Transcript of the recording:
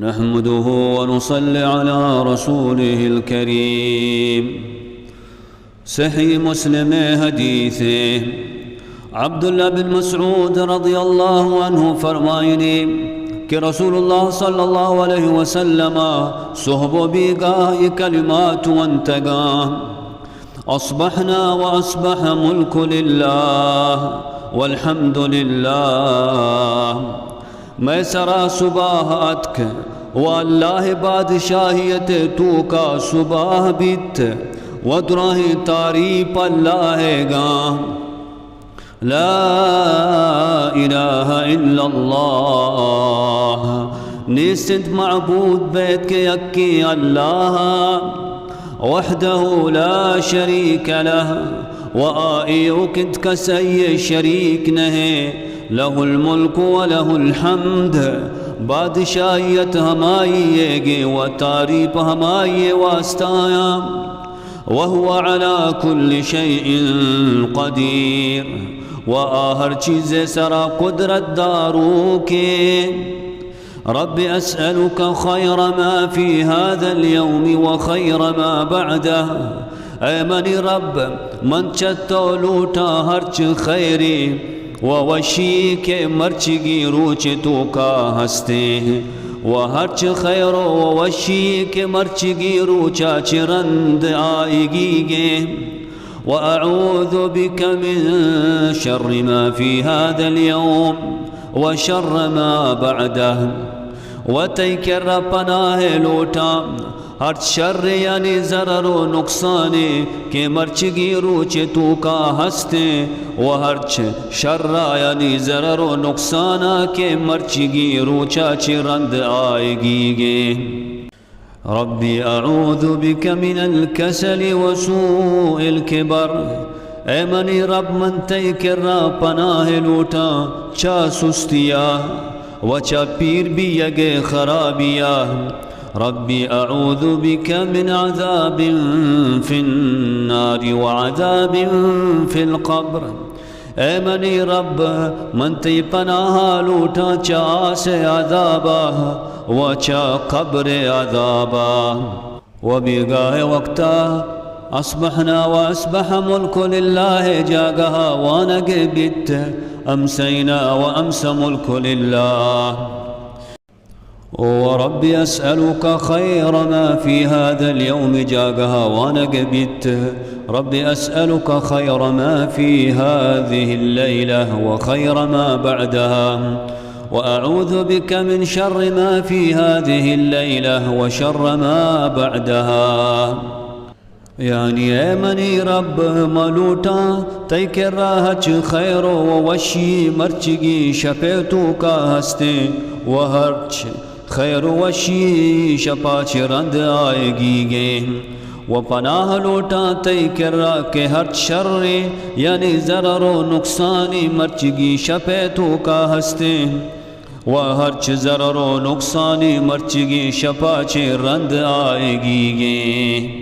نحمده ونصلي على رسوله الكريم. صحیح مسلم حدیث۔ عبداللہ بن مسعود رضی اللہ عنہ فرمائنی کہ رسول اللہ صلی اللہ علیہ وسلم صحب و بیگاہ یہ کلمات ونتگاں: أصبحنا وأصبح ملك لله والحمد لله. مئے سرا صباح اتک و اللہ بادشاہیت توکا صباح بیت و دراہیں تعریف اللہ گاں۔ لا إله إلا الله، نیست انت معبود بیت کہ یکیں اللہ، وحده لا شريك له، و آ ایوک انت، کسے شریک نہ، له الملك وله الحمد، بادشاہیت ہمائی گے و تعریف ہمائی واسطہ آیاں۔ وهو على كل شيء قدير، و آ ہر چیز سرا قدرت داروکے۔ رب أسألك خير ما في هذا اليوم وخير ما بعده. اے منی رب، من چہ تو لوٹاں ہرچ خیری و وشی کہ مرچگی روچ توکا ہستیں، و ہرچ خیر و وشی کہ مرچگی روچا چہ رند آئیگی گیں۔ وأعوذ بك من شر ما في هذا اليوم وشر ما بعده. و تئی کرا پناہ لوٹاں ہرچ شر یعنی ضرر و نقصانے کہ مرچگی روچ توکا ہستیں، و ہرچ شر یعنی ضرر و نقصانا کہ مرچگی روچا چہ رند آئیگی گیں۔ رب أعوذ بك من الكسل وسوء الكبر. اے منی رب، من تئی کرا پناہ لوٹاں چہ سستیا و چہ پیر بیگے خرابیا۔ رب أعوذ بك من عذاب في النار وعذاب في القبر. اے منی رب، من تئی پناہ لوٹاں چہ آس عذابا و چہ قبر عذابا۔ و بیگاہ وقتا أصبحنا وأصبح ملك لله جاگہا وانگ بیت، أمسينا وأمسى ملك لله۔ ورب أسألك خير ما في هذا اليوم جاگہا وانگ بیت، رب أسألك خير ما في هذه الليلة وخير ما بعدها، وأعوذ بك من شر ما في هذه الليلة وشر ما بعدها۔ یعنی اے منی رب، ما لوٹاں تئی کرا ہرچ خیر و وشی مرچگی شپے توکا ہستیں و ہرچ خیر و وشی شپا چہ رند آئیگی گیں، و پناہ لوٹاں تئی کرا کہ ہرچ شرے یعنی ضرر و نقصانی مرچگی شپے توکا ہستیں۔ و ہرچ ضرر و نقصانی مرچگیں شپا چہ رند آئیگی گیں۔